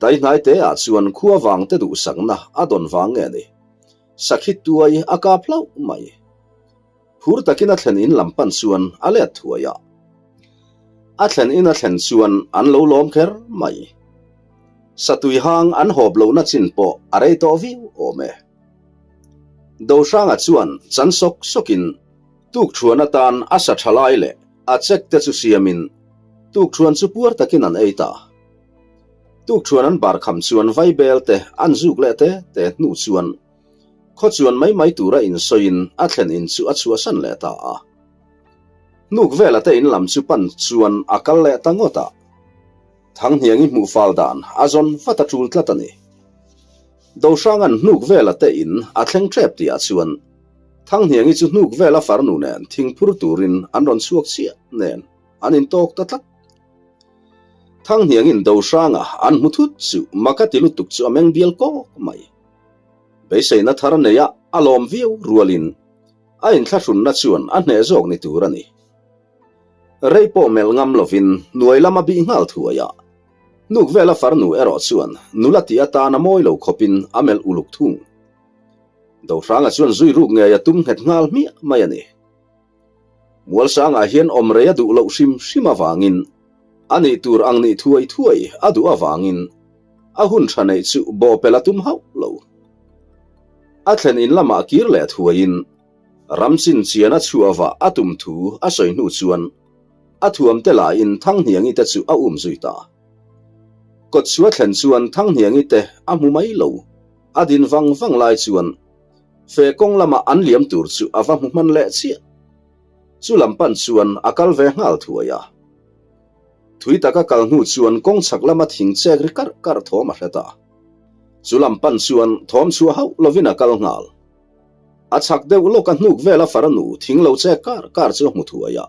Dai hnai te ah chuan khua vang te duhsakna a dawn vang nge ni? Sakhi tuai a kap hlauh mai. Phur takin a thlen in lam pan chuan a let thuai a. A thlen in a thlen chuan an lo lawm kher mai. Satui hang an hawp lohna chin pawh a rei tawh viau awm e. Dohranga chuan chan sawk sawkin tukṭhuan atan a sa ṭha lai leh a chek te chu siamin tukṭhuan chu puar takin an ei ta. Tukṭhuan an bar kham chuan vaibel te an zuk leh te te hnu chuan khaw chuan mai mai tura insawiin a thlen in chu a chhuahsan leh ta a. Hnuk vela te in lam chu pan chuan a kal leh ta ngawt a. Thanghniangi hmuh fal dan a zawn vat a ṭul tlat a ni. Dohranga'n hnuk vela te in a thleng ṭep tihah chuan Thanghniangi chu hnuk vela farnu nen thingphur turin an rawn chhuak chiah nen an intawk ta tlat. Thanghniangin Dohranga an hmu thut chu mak a ti lutuk chu a meng bial kawk mai. Beiseina thar neia a lawm viau rualin a inthlahrunna chuan a hneh zawk ni tur a ni. Rei pawh melh ngam lovin hnuai lam a bih nghal thuai a. Hnuk vela farnu erawh chuan nula tih atan a mawi lo khawpin a melh uluk thung. Dohranga chuan zui ruk ngei a tum nghet nghal hmiah mai a ni. Mualsangah hian awm rei a duh loh hrim hrim avangin a nih tur ang nih thuai thuai a duh avangin a hun tha neih chu bawhpelh a tum hauh lo. A thlen in lamah kir leh thuaiin Ram chin chian a chhuah vah a tum thu a sawi hnu chuan a thuam te lahin Thanghniangi te chu a um zui ta. Kawtchhuah thlen chuan Thanghniangi te a hmu mai lo, a din vang vang lai chuan fe kawng lama an liam tur chu a va hmu hman leh chiah. Chu lam pan chuan a kal ve nghal thuai a. Thui taka kal hnu chuan kawng chhak lama thing chek ri karh karh thawm a hre ta. Chu lam pan chuan thawm chhuah hauh lovin a kal nghal. A chhak deuh lawk a hnuk vel a farnu thing lo che kar kar chu a hmu thuai a.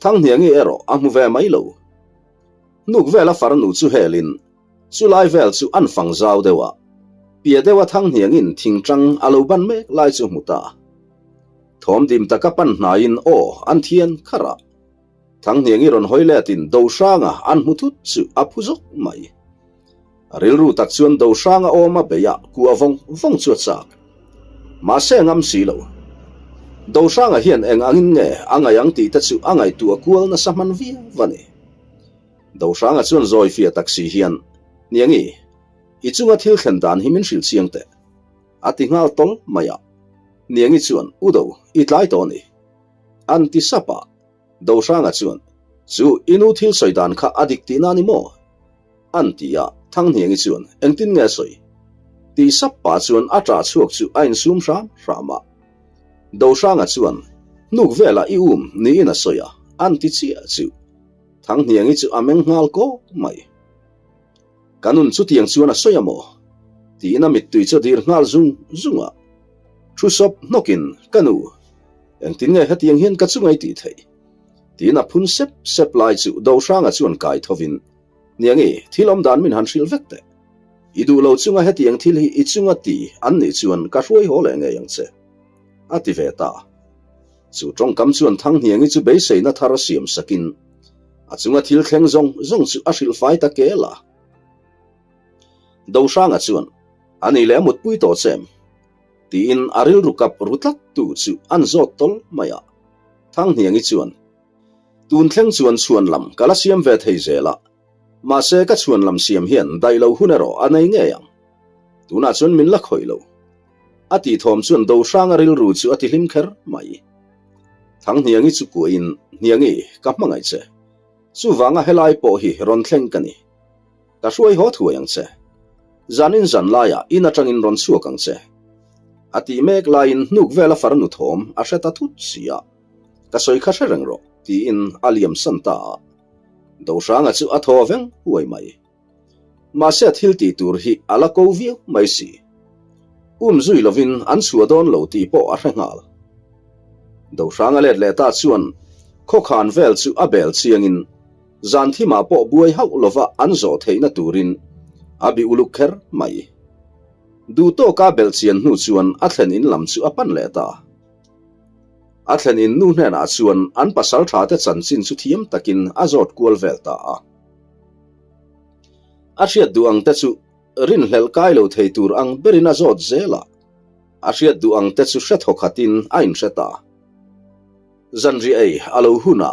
Thanghniangi erawh a hmu ve mai lo. Hnuk vel a farnu chu helin chu lai vel chu an fang zau deuh a. Pia deuh a Thanghniangin thing tang a lo ban mek lai chu hmu ta. Thawm dim taka pan hnaiin aw an thian kharh a. Thanghniangi rawn hawi letin Dohranga an hmu thut chu a phu zawk mai. A rilru tak chuan Dohranga awm a beih a kuah vawng vawng chu a chak. Mahse a ngam si lo. Dohranga hian eng angin nge a ngaih ang tih te chu a ngaihtuah kual nasa hman viau a ni. Dohranga chuan zawi fiah tak si hian, Niangi, i chunga thil thlen dan hi min hrilh chiang teh. A ti nghal tawl mai a. Niangi chuan, U Do, i tlai tawh a ni. An ti sap a. Dohranga chuan, Chu, i nu thil sawi dan kha a dik tihna a ni maw? An ti a, Thanghniangi chuan, Engtin nge a sawi? Tih sap pah chuan a ṭah chhuak chu a insum hram hram a. Dohranga chuan, Hnuk velah i um niin a sawi a, an ti chiah chu. Thanghniangi chu a meng nghal kawk mai. Ka nun chutiang chuan a sawi a maw? Tiin a mittui chu a dir nghal zung zung a. Thu sawp hnawkin, Ka nu, engtin nge hetiang hian ka chunga i tih theih? Tiin a phun sep sep lai chu Dohranga chuan kai thovin, Niangi, thil awm dan min han hrilh vek teh. I duh lo chunga hetiang thil hi i chunga ti an nih chuan ka hruai haw leh ngei ang che. A ti ve ta. Chu tawngkam chuan Thanghniangi chu beiseina thar a siam sakin a chunga thil thleng zawng zawng chu a hrilh fai ta kel a. Dohranga chuan, A nih leh a mutpui tawh che em? Tiin a rilru kap ru tlat tu chu an zawt tawl mai a. Thanghniangi chuan, Tun thleng chuan chhuan lam ka la siam ve thei zel a, mahse ka chhuan lam siam hian daih lo hun erawh a nei ngei ang. Tunah chuan min la khawih lo. A tih thawm chuan Dohranga rilru chu a ti hlim kher mai. Thanghniangi chu kuahin, Hniangi, ka hmangaih che. Chuvanga helai pawh hi rawn thleng ka ni. Ka hruai haw thuai ang che. Zanin zan laiah in atangin rawn chhuak ang che. A tih mek laiin hnuk vela farnu thawm a hre ta thut si a. Ka sawi kha hre reng rawh, tiin a liam san ta a. Dohranga chu a thaw veng huai mai. Mahse a thil tih tur hi a la ko viau mai si. Um zui lovin an chhuah dawn lo tih pawh a hre nghal. Dohranga let leh ta chuan khawkhan vel chu a bel chiangin zan thimah pawh buai hauh lova an zawh theihna turin a bi uluk kher mai. Duh tawka belh chian hnu chuan a thlen in lam chu a pan leh ta. A thlen in nu hnenah chuan an pasal tha te chanchin chu thiam takin a zawt kual vel ta a. A hriat duh ang te chu rinhlelh kai lo thei tur ang berin a zawt zel a, a hriat duh ang te chu hre thaw khatin a inhre ta. Zanriah ei a lo hun a,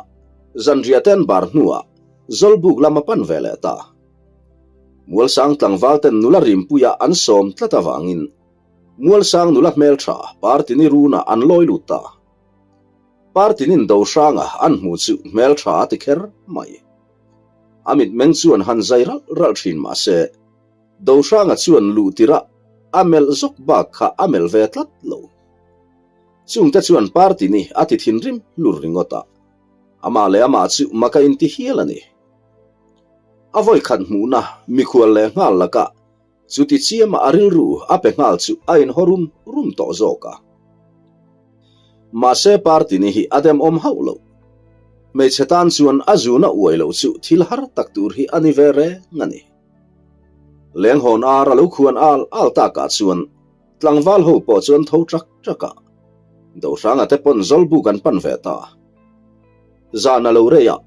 zanriah te an bar hnuah Zawlbuk lam a pan ve leh ta. Mualsang tlangval ten nula rimpuia an sawm tlat avangin Mualsang nula hmeltha Partini runah an lawi lut ta. Partinin Dohranga an hmuh chu hmeltha a ti kher mai. A mitmeng chuan han zai ralh ralh thin mah se, Dohranga chuan luh tirah a melh zawk bak kha a melh ve tlat lo. Chungte chuan Partini a ti thinrim hlur ringawt a, amah leh amah chu mak a inti hial a ni. A vawikhat hmuhna mikhual leh nghal lakah Chuti chiama a rilru a pe nghal chu a inhaw rum rum tawh zawk a. Mahse party ni hi a demawm hauh lo. Hmeichhe tan chuan a zuna uai loh chu thil har tak tur hi a ni ve reng a ni. Lenghawn ar a lo khuan al al takah chuan tlangval ho pawh chu an tho ṭak ṭak a. Dohranga te pawn Zawlbuk an pan ve ta. Zan a lo rei a,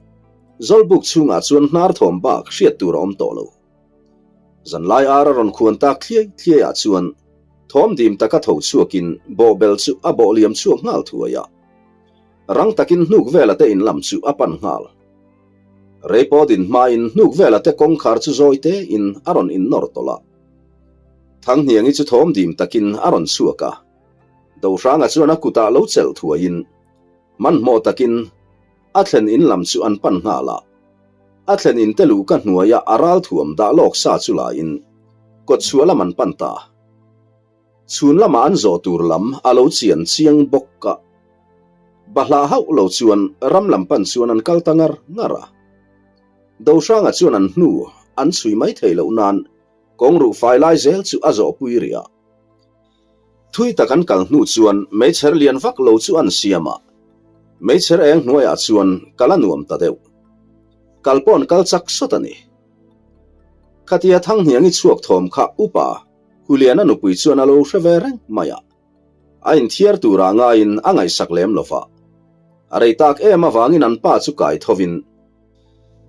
Zawlbuk chhungah chuan hnar thawm bak hriat tur a awm tawh lo. Zanlai ar a rawn khuan tak thliai thliai ah chuan thawm dim taka tho chhuakin bawhbel chu a bawh liam chhuak nghal thuai a. Rang takin hnuk vela te in lam chu a pan nghal. Rei pawh din hmain hnuk vela te kawngkhar chu zawi te in a rawn in nawr tawlh a. Thanghniangi chu thawm dim takin a rawn chhuak a. Dohranga chuan a kutah lo chelh thuaiin hmanhmawh takin A thlen in lam chu an pan nghal a. A thlen in te luhka hnuaia a ral thuam dah lawk sa chu la in kawt chhuah lam an pan ta. Chhun lama an zawh tur lam a lo chian chiang bawk a. Bahlah hauh lo chuan ram lam pan chuan an kal ta ngar ngar a. Dohranga chuan an hnu an chhui mai thei loh nan kawng ruh fai lai zel chu a zawh pui rih a. Thui tak an kal hnu chuan meichher lian vak lo chu an siam a, meichher eng hnuaiah chuan kal a nuam ta deuh. Kal pawh an kal chak sawt a ni. Khatia Thanghniangi chhuak thawm kha upa Huliana nupui chuan a lo hre ve reng mai a, a inthiar turah ngaiin a ngaihsak lem lo va. A rei tak em avangin an pa chu kai thovin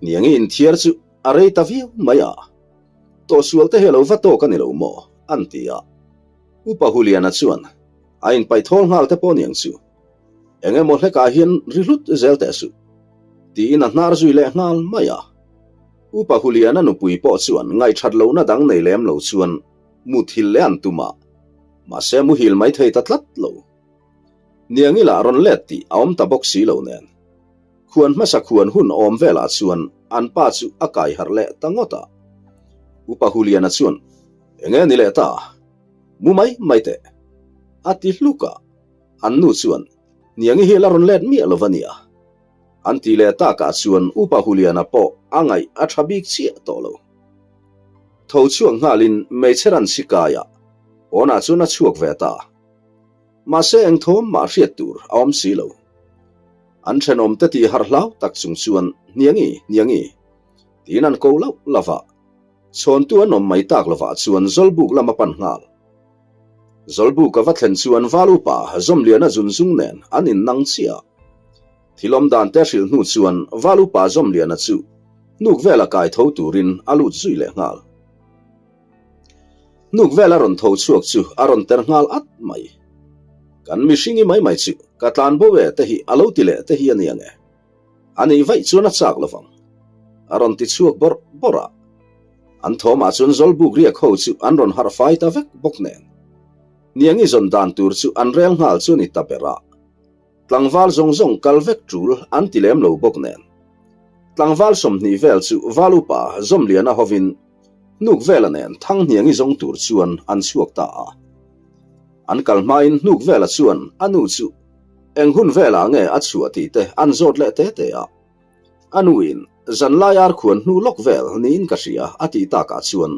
Hniangi inthiar chu a rei ta viau mai a. Tawhsual te hi a lo va tawk a ni lo maw? an ti a. Upa Huliana chuan. A inpaih thawl nghal te pawh niang chu. Eng emaw hlekah hian ri hlut zel teh suh, tiin a hnar zui leh nghal mai a. Upa Huliana nupui pawh chuan ngaihthat lohna dang nei lem lo chuan muthilh leh an tum a, mahse muhil mai thei ta tlat lo. Niangila rawn let tih a awm ta bawk si lo nen. Khuan hmasa khuan hun awm velah chuan an pa chu a kai harh leh ta ngawt a. Upa Huliana chuan, Enge ni leh ta? Mu mai mai teh. A ti hluk a. An nu chuan, Niangi hi la rawn let miah lo va nia. An ti leh takah chuan Upa Huliana pawh a ngaih a tha bik chiah tawh lo. Tho chhuak nghalin hmeichhe ran si kaiah pawnah chuan a chhuak ve ta. Mahse eng thawm mah hriat tur a awm si lo. An thenawmte tih harh hlau tak chung chuan Hniangi, Hniangi tiin an ko lauh lauh a. Chhawntu an awm mai tak lovah chuan Zawlbuk lam a pan nghal. Zawlbuk a va thlen chuan Val upa Zawmliana zunzung nen an innang chiah. Thil awm dan te hrilh hnu chuan Val upa Zawmliana chu hnuk vela kai tho turin a lut zui leh nghal. Hnuk vela rawn tho chhuak chu a rawn ter nghal at mai. Kan mihringi mai mai chu ka tlan bo e te hi a lo ti leh te hi a ni ang e. A nih vaih chuan a chak lovang. A rawn ti chhuak bawrh bawrh a. An thawmah chuan Zawlbuk riak ho chu an rawn harh fai ta vek bawk nen. Niangi zawn dan tur chu an rel nghal chu a ni ta ber a. Tlangval zawng zawng kal vek tul an ti lem lo bawk nen. Tlangval 20 vel chu Val upa Zawmliana hovin hnuk vela nen Thanghniangi zawng tur chuan an chhuak ta a. An kal hmain hnuk vela chuan a nu chu eng hun velah nge a chhuah tih te an zawt leh te te a. A nuin zanlai ar khuan hnu lawk vel niin ka hria a tih takah chuan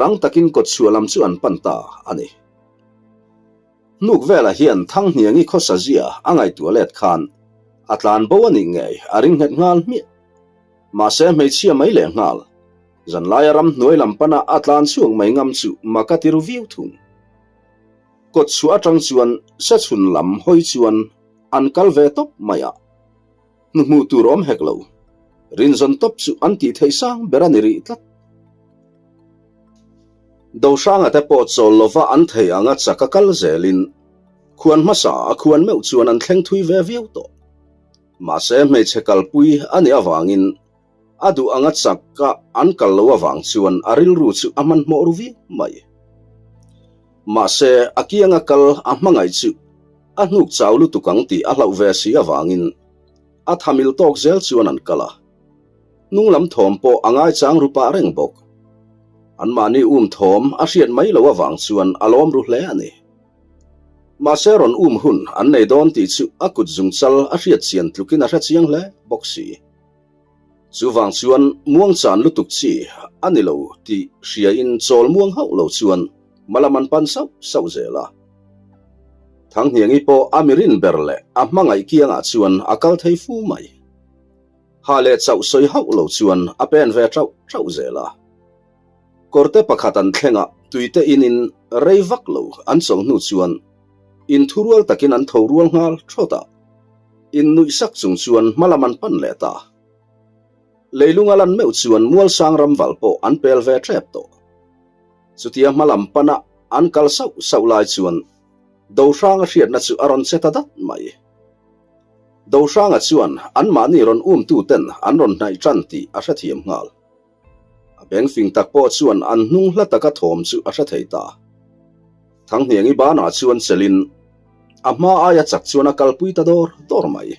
rang takin kawtchhuah lam chu an pan ta a ni. Hnuk velah hian Thanghniangi khawsa zia a ngaihtuah let khan a tlan bo a nih ngei a ring nghet nghal hmiah. Mahse hmeichhia mai leh nghal, zanlaia ramhnuai lam pana a tlan chhuak mai ngam chu mak a ti ru viau thung. Kawtchhuah atang chuan sechhun lam hawi chuan an kal ve tawp mai a, hnu hmuh tur awm hek lo. Rinzawn tawp chu an tih theih sang ber a ni rih tlat. Dohranga te pawh chawl lova an thei anga chak a kal zelin khuan hmasa a khuan meuh chuan an thleng thui ve viau tawh. Mahse hmeichhe kalpui a nih avangin a duh anga chak a an kal lo avang chuan a rilru chu a hmanhmawh ru viau mai. Mahse a kianga kal a hmangaih chu a hnuk chau lutuk ang tih a hlauh ve si avangin a thamil tawk zel chuan an kal a. Hnung lam thawm pawh a ngaichang ru pah reng bawk. Anmahni um thawm a hriat mai loh avang chuan a lawm ru hle a ni. Mahse rawn um hun an nei dawn tih chu a kut zungchal a hriat chian tlukin a hre chiang hle bawk si. Chuvang chuan muangchan lutuk chi a ni lo tih hriain chawl muang hauh lo chuan hmalam an pan sauh sauh zel a. Thanghniangi pawh a mirin ber leh a hmangaih kiangah chuan a kal thei fu mai. Ha leh chauh sawi hauh lo chuan a pen ve ṭauh ṭauh zel a. Kawrte pakhat an thleng a, tuite inin rei vak lo an chawlh hnu chuan inthurual takin an tho rual nghal ṭhawt a. Innuih sak chung chuan hmalam an pan leh ta. Leilung a lan meuh chuan Mualsang ramval pawh an pel ve ṭep tawh. Chutia hmalam pana an kal sauh sauh lai chuan Dohranga hriatna chu a rawn che ta dat mai. Dohranga chuan anmahni rawn umtuten an rawn hnaih ṭan tih a hrethiam nghal. A beng fing tak pawh chuan an hnung hla taka thawm chu a hre thei ta. Thanghniangi banah chuan chelin a hma aia chak chuan a kalpui ta dawr dawr mai.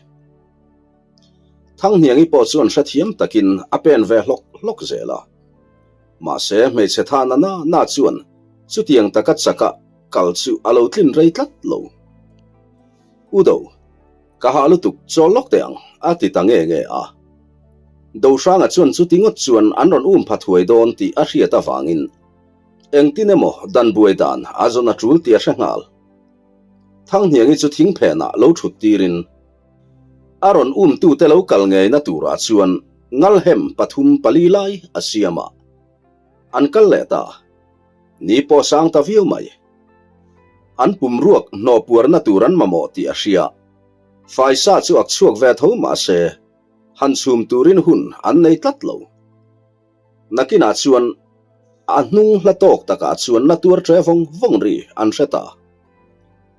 Thanghniangi pawh chuan hrethiam takin a pen ve hlawk hlawk zel a. Mahse hmeichhe tha na na na chuan chutiang taka chaka kal chu a lo tlin rei tlat lo. Udo. Ka hah lutuk chawl lawk teh ang, a ti ta nge nge a. Dohranga chuan chuti ngawt chuan an rawn um pha thuai dawn tih a hriat avangin engtin emaw dan buai dan a zawn a tul tih a hre nghal. Thanghniangi chu thing phenah lo thut tirin a rawn umtute lo kal ngeina turah chuan ngalhem pathum pali lai a siam a, an kal leh ta. Ni pawh sang ta viau mai. An pum ruak hnawh puarna tur an mamawh tih a hria. Faisa chu ak chhuak ve tho mah se, han chhum turin hun an nei tlat lo. Nakinah chuan a hnung hla tawk takah chuan na tuar ṭe vawng vawng ri an hre ta.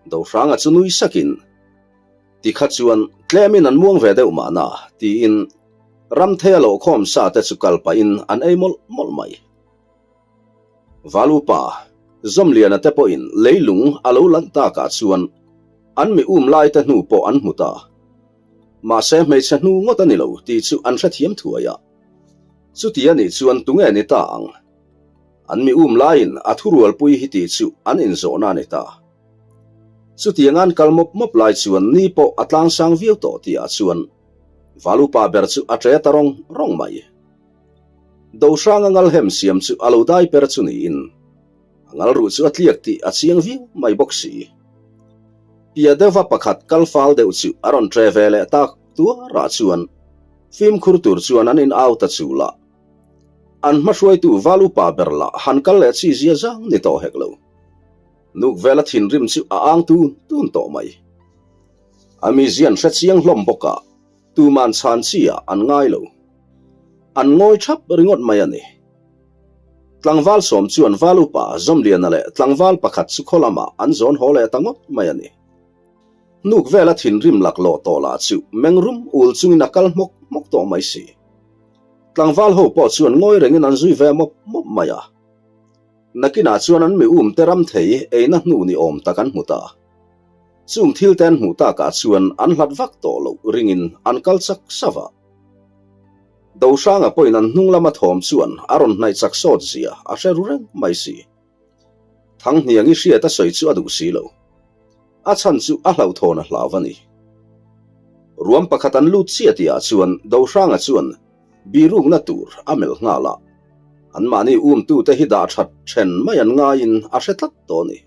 Dohranga chu nui sakin, Tikha chuan tlemin an muang ve deuh mahna, tiin Ramthei a lawhkhawm sa te chu kal pahin an ei mawlh mawlh mai. Valupa, Zawmliana te pawhin leilung a lo lanh takah chuan an mi um lai te hnu pawh an hmu ta. Mahse hmeichhe hnu ngawt a ni lo tih chu an hrethiam thuai a. Chuti a nih chuan tunge ni ta ang? An mi um laiin a thurualpui hi tih chu an inzawhna a ni ta. Chutiang an kal mawp mawp lai chuan ni pawh a tlangsang viau tawh tihah chuan Valupa ber chu a ṭe ta rawng rawng mai. Dohranga ngalhem siam chu a lo dai per chu niin a ngalruh chu a tliak tih a chiang viau mai bawk si. Pia deuhva pakhat kal fal deuh chu a rawn ṭe ve leh tak tuarah chuan fimkhur tur chuan an in au ta chul a. An hmahruaitu Valupa ber lah han kal leh chi zia zang ni tawh hek lo. Nuk vela thinrim chu a ang tun tun tawh mai. A mizian hre chiang hlawm bawk a, tuman chhan chi ah an ngai lo. An ngawi thap ringawt mai a ni. Tlangval sawm chuan Val upa Zawmliana leh tlangval pakhat chu khaw lamah an zawn haw leh ta ngawt mai a ni. Nuk vela thinrim laklawh tawh lah chu mengrum ul chungin a kal hmawk hmawk tawh mai si. Tlangval ho pawh chuan ngawi rengin an zui ve mawp mawp mai a. Nakinah chuan an mi um te ram thei eina hnu ni awm tak an hmu ta. Chung thil te an hmuh takah chuan an hlat vak tawh loh ringin an kal chak sava. a. Dohranga pawhin an hnung lama thawm chuan a rawn hnaih chak sawt zia a hre ru reng mai si. Thanghniangi hriat a sawi chu a duh si lo. A chhan chu a hlauhthawn a hlau a ni. Ruam pakhat an lut chiah tihah chuan Dohranga chuan Birukna tur a melh nghal a, anmahni umtute hi dah that then mai an ngaiin a hre tlat tawh a ni.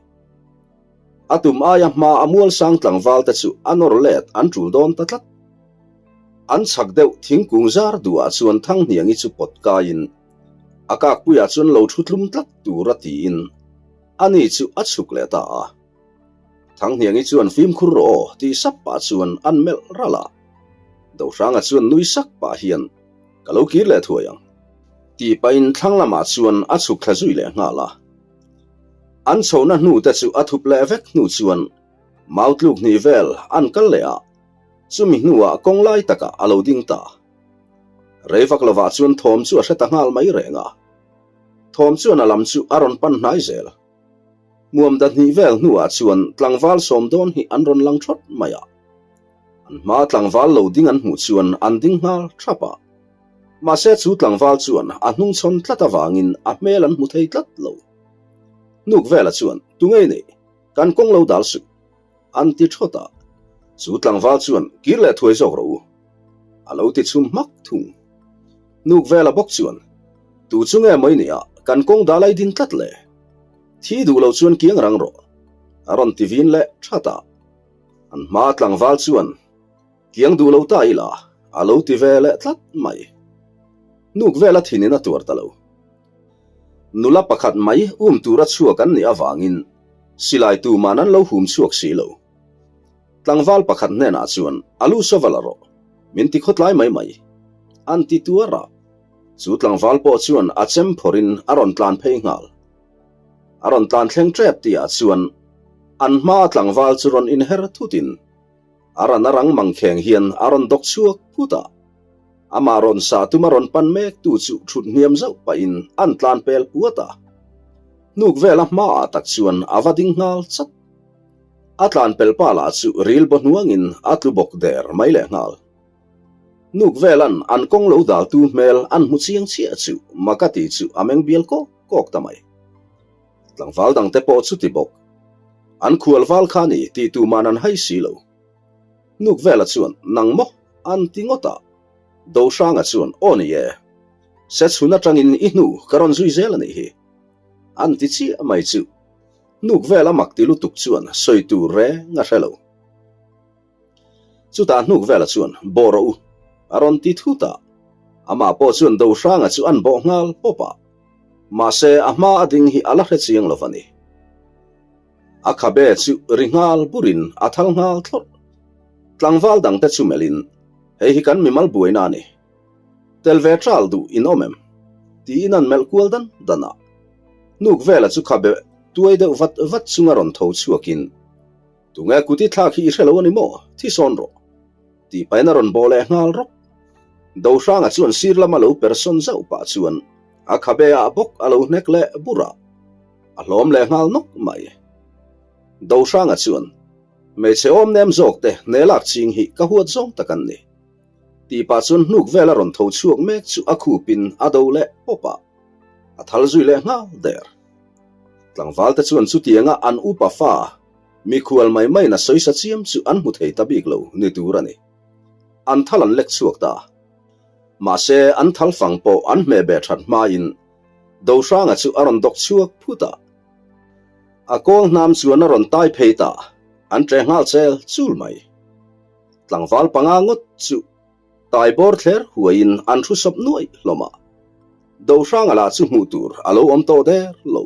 A tum aia hma a mualsang tlangval te chu a nawr let an tul dawn ta tlat. An chhak deuh thingkung zar duhah chuan Thanghniangi chu pawt kaiin a kakpuiah chuan lo thu tlum tlat tur a tiin ani chu a chhuk leh ta a. Thanghniangi chuan fimkhur rawh aw tih sap pah chuan an melh ralh a. Dohranga chuan nui sak pah hian, Ka lo kir leh thuai ang. Tih pahin thlang lamah chuan a chhuk thla zui leh nghal a. An chhohna hnu te chu a thup leh vek hnu chuan mau tluk hnih vel an kal leh a, chumi hnuah kawng lai takah a lo ding ta. Rei vak lovah chuan thawm chu a hre ta nghal mai reng a. Thawm chuan a lam chu a rawn pan hnai zel. Hmuam da hnih vel hnuah chuan tlangval sawm dawn hi an rawn lang thawt mai a. An hma tlangval lo ding an hmuh chuan an ding nghal thap a. Mahse chu tlangval chuan a hnungchhawn tlat avangin a hmel an hmu thei tlat lo. Hnuk vela chuan, Tungei nei, kan kawng lo dal suh. An ti thawt a. Chu tlangval chuan, Kir leh thuai zawk rawh u. A lo ti chhum hmak thung. Hnuk vela bawk chuan, Tu chu nge mai nia, kan kawng dal ai din tlat le. Thi duh lo chuan kiang rang rawh. A rawn ti vin leh that a. An hma tlangval chuan, Kiang duh lo ta ila, a lo ti ve leh tlat mai. Hnuk vela thinin a tuar ta lo. Nula pakhat mai um tura chhuak an nih avangin silai tuman an lo hum chhuak si lo. Tlangval pakhat hnenah chuan, A lu saw va la rawh, min ti khawtlai mai mai, an ti tuar a. Chu tlangval pawh chuan a chem phawrhin a rawn tlan phei nghal. A rawn tlan thleng tep tihah chuan an hmaa tlangval chu rawn inher thutin a ran a rang mangkheng hian a rawn dawk chhuak phut a. Amah rawn sah tuma rawn pan mek tu chu thut hniam zauh pahin an tlan pel puat a. Hnuk vela hmaah tak chuan a va ding nghal chat. A tlan pel pa lah chu ril baw hnuangin a tlu bawk der mai leh nghal. Nuk velan an kawng lo daltu hmel an hmu chiang chiah chu Makati chu a meng bial kawk kawk ta mai. Tlangval dangte pawh chuti bawk. An khual val kha ni tih tuman an hai si lo. Nuk vela chuan nang maw an ti ngawt a. Dohranga chuan aw ni e. Se chhun atangin i hnu ka rawn zui zel a nih hi. An ti chiah mai chu. Nuk vela mak ti lutuk chuan sawi tur reng a hre lo. Chutah hnuk vela chuan, Bawh rawh u, a rawn ti thut a. Amah pawh chuan Dohranga chu an bawh nghal pawp a. Mahse, a hma a ding hi a la hre chiang lo va ni. A khabe chu ri nghal burin a thal nghal thlawrh. Tlangval dangte chu melhin, Hei hi kan mimal buaina a ni. Tel ve ṭal duh in awm em? Tiin an melh kual dan dan a. Hnuk vela chu khabe tuai deuh vat vat chunga rawn tho chhuakin. Tunge kut i thlak hi i hre lo a ni maw? Thi sawn rawh. Tih pahin a rawn bawh leh nghal rawk. Dohranga chuan sir lama lo per sawn zauh pah chuan a khabe ah bawk a lo hnek leh bur a, a hlawm leh nghal nawk mai. Dohranga chuan, Hmeichhe awm nem zawk te hne lak ching hi ka huat zawng tak an ni. Tih pah chuan hnuk vel a rawn tho chhuak mek chu a khupin a do leh pawp a, a thal zui leh nghal der. Tlangval te chuan chutianga an upa fa mikhual mai maiin a sawisa chiam chu an hmu thei ta bik lo ni tur a ni. An thal an lek chhuak ta. Mahse an thal fang pawh an hmeh beh that hmain Dohranga chu a rawn dawk chhuak phut a. A kawl hnam chuan a rawn tai phei ta, an ṭe nghal chel chul mai. Tlangval panga ngawt chu tai bawr thler huaiin an hru sawp nuaih hlawm a, Dohranga lah chu hmuh tur a lo awm tawh der lo.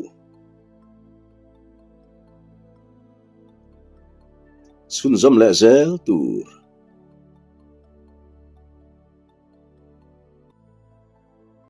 Chhunzawm leh zel tur.